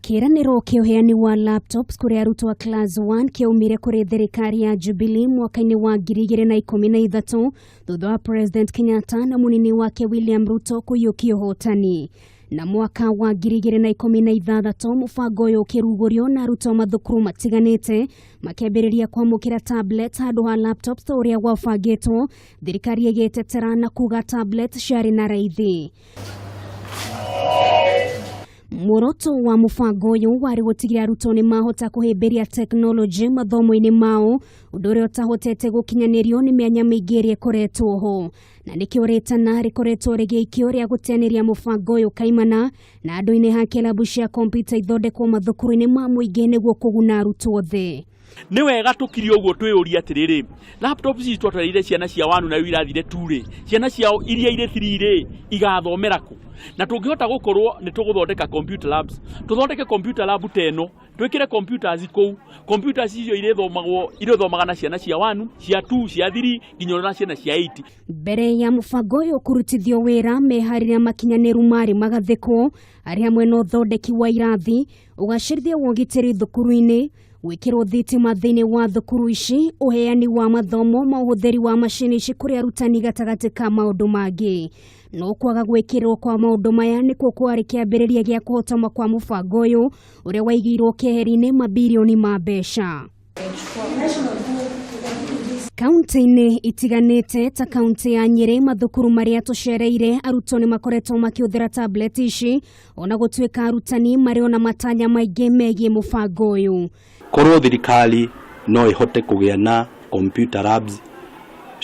Kĩĩranĩro kĩa ũheani wa laptops kũrĩ arutwo a class 1 kĩaumire kũrĩ thirikari ya Jubilee mwaka-inĩ wa 2013 thutha wa President Kenyatta na mũnini wake William Ruto kũiyũkia ũhotani. Na mwaka wa 2016 mũbango ũyũ ũkĩrugũrio na arutwo mathukuru matiganĩte makĩambĩrĩria kwamũkĩra tablet handũ ha laptops ta ũrĩa gwabangĩtwo, thirikari ĩgĩtetera na kuga tablet ciarĩ na raithi. Muoroto wa mũbango ũyũ warĩ gũtigĩrĩra arutwo nĩ mahota kũhĩmbĩria tekinoronjĩ mathomo-inĩ mao, ũndũ ũrĩa ũtahotete gũkinyanĩrio nĩ mĩanya mĩingĩ ĩrĩa ĩkoretwo ho, na nĩkĩo rĩtana rĩkoretwo rĩgĩikio rĩa gũteanĩria mũbango ũyũ kaimana na andũ-inĩ ha kĩrabu cia kompiuta ithondekwo mathukuru-inĩ ma mũingĩ nĩguo kũguna arutwo othe. Nĩ wega tũkiri ũguo twĩyũrie atĩrĩrĩ, laptops ici twatwarĩire ciana cia wanu na rĩu irathire tu rĩ, ciana ciao iria irĩ three rĩ igathomera kũ? Na tũngĩhota gũkorwo nĩ tũgũthondeka computer labs, tũthondeke computer lab ta ĩno, twĩkĩre computers kũu, computers icio irĩthomagwo, irĩthomaga na ciana cia 1, cia 2, cia 3 nginya ona ciana cia 8. Mbere ya mũbango ũyũ kũrutithio wĩra, meharĩria makinyanĩru marĩ magathĩkwo arĩ hamwe na ũthondeki wa irathi, ũgacĩrithia wa ũgitĩri thukuru-inĩ, gwĩkĩrwo thitima thĩinĩ wa thukuru ici, ũheani wa mathomo ma ũhũthĩri wa macini ici kũrĩ arutani gatagatĩ ka maũndũ mangĩ. No kwaga gwĩkĩrwo kwa maũndũ maya nĩkuo kwarĩ kĩambĩrĩria gĩa kũhotoma kwa mũbango ũyũ ũrĩa waigĩirwo keheri-inĩ mabirioni ma mbeca. Kaunti-inĩ itiganĩte ta kaunti ya Nyĩrĩ, mathukuru marĩa tũcereire arutwo nĩ makoretwo makĩhũthĩra tablet ici, ona gũtuĩka arutani marĩ ona matanya maingĩ megiĩ mũbango ũyũ. Korwo thirikari no ĩhote kũgĩa na computer labs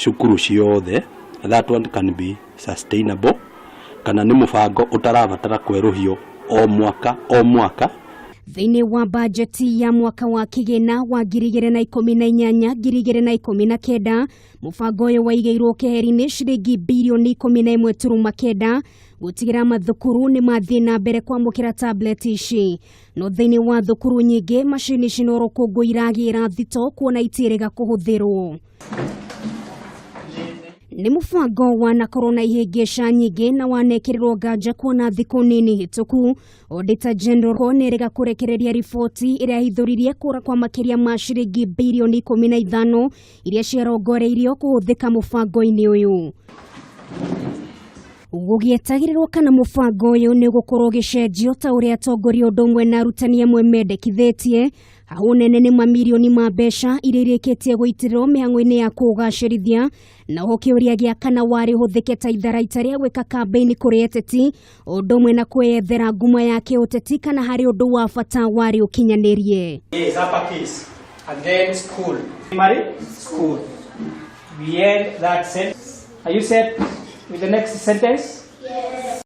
cukuru ciothe, that one can be sustainable, kana nĩ mũbango ũtarabatara kwerũhio o mwaka o mwaka. Thĩinĩ wa bajeti ya mwaka wa kĩgĩna wa 2018 2019, mũbango ũyũ waigĩirwo keheri-inĩ ciringi birioni 11.9 gũtigĩra mathukuru nĩ mathiĩ na mbere kwamũkĩra tablet ici. No thĩinĩ wa thukuru nyingĩ macini ici no rũkũngũ iragĩra thito kuona itiĩrĩga kũhũthĩrwo. Nĩ mũbango wanakorwo na ihĩngĩca nyingĩ na wanekĩrĩrwo nganja kuona thikũ nini hĩtũku Auditor General nĩrĩga kũrekereria riboti ĩrĩa yahithũririe kũra kwa makĩria ma ciringi birioni 15 iria ciarongoreirio kũhũthĩka mũbango-inĩ ũyũ. Gũgĩetagĩrĩrwo kana mũbango ũyũ nĩ ũgũkorwo ũgĩcenjio ta ũrĩa atongoria ũndũ ũmwe na arutani amwe mendekithĩtie. Hau nene nĩ mamirioni ma mbeca iria irĩkĩtie gũitĩrĩrwo mĩhang'o-inĩ ya kũũgacĩrithia, na oho kĩũria gĩa kana warĩ ũhũthĩke ta itharaita rĩa gwĩka kambĩini kũrĩ ateti ũndũ ũmwe na kwĩyethera ngumo ya kĩũteti kana harĩ ũndũ wa bata warĩ ũkinyanĩrie. Yes, uppercase. And then school. Primary school. We end that sentence. Are you set with the next sentence?